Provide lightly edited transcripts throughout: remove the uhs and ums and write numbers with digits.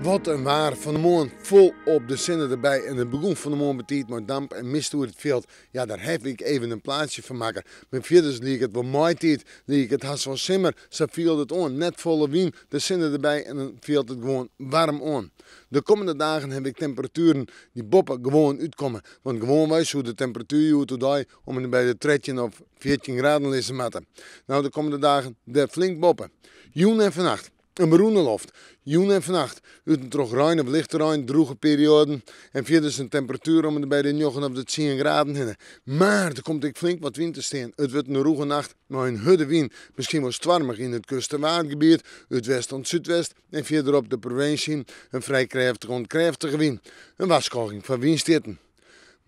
Wat in waar, fan 'e moarn folop de sinne derby en it begûn fan 'e moarn betiid mei damp en mist oer it fjild. Ja, dêr haw ik even in plaatsje fan makke. Mar fierders like it wol maitiid, like it hast wol simmer, sa fielde it oan. Net folle wyn, de sinne derby en dan fielt it gewoan waarm oan. De kommende dagen haw ik temperatueren dy't boppe gewoan útkomme, want gewoanwei soe de temperatuer hjoed-oerdei om en by de 13 of 14 graden lizze moatte. No, de kommende dagen dêr flink boppe. Jûn en fannacht in berûne loft. Jûn en fannacht út en troch rein of lichte rein, drûge perioaden en fierders in temperatuer om en by de njoggen of de tsien graden hinne. Mar der komt ek flink wat wyn te stean. It wurdt in rûge nacht mei in hurde wyn, miskien wol stoarmich yn it kust- en Waadgebiet, út west oant súdwest en fierderop de provinsje in frij krêftige oant krêftige wyn. In warskôging foar wynstjitten.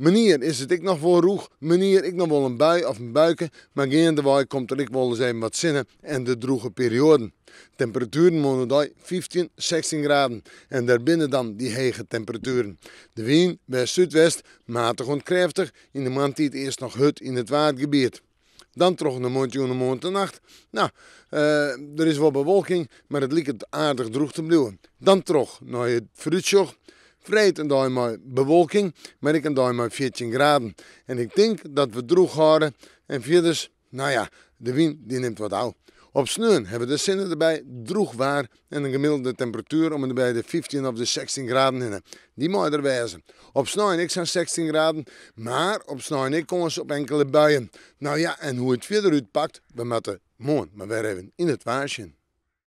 Moarnier is it ek noch wol rûch, moarnier ek noch wol in bui of in buike, mar geandewei komt der ek wolris even wat sinne en de drûge perioaden. Temperatueren moarn-oerdei 15, 16 graden en dêr binne dan dy hege temperatueren. De wyn west-súdwest, matich oant krêftich, yn de moarntiid earst noch hurd yn it Waadgebiet. Dan troch nei moarntejûn en moarntenacht. No, der is wol bewolking, mar it liket aardich drûch te bliuwen. Dan troch nei it foarútsjoch. Freed in dei mei bewolking, mar ek in dei mei 14 graden. En ik tink dat we drûch hâlde en fierders, no ja, de wyn dy nimt wat ôf. Op sneon hawwe we de sinne derby, drûch waar en in gemiddelde temperatuer om en by de 15 of de 16 graden hinne. Dy mei der wêze. Op snein ek sa'n 16 graden, mar op snein ek kâns op inkele buien. No ja, en hoe it fierder útpakt, we moatte moarn mar wer even yn it waar sjen.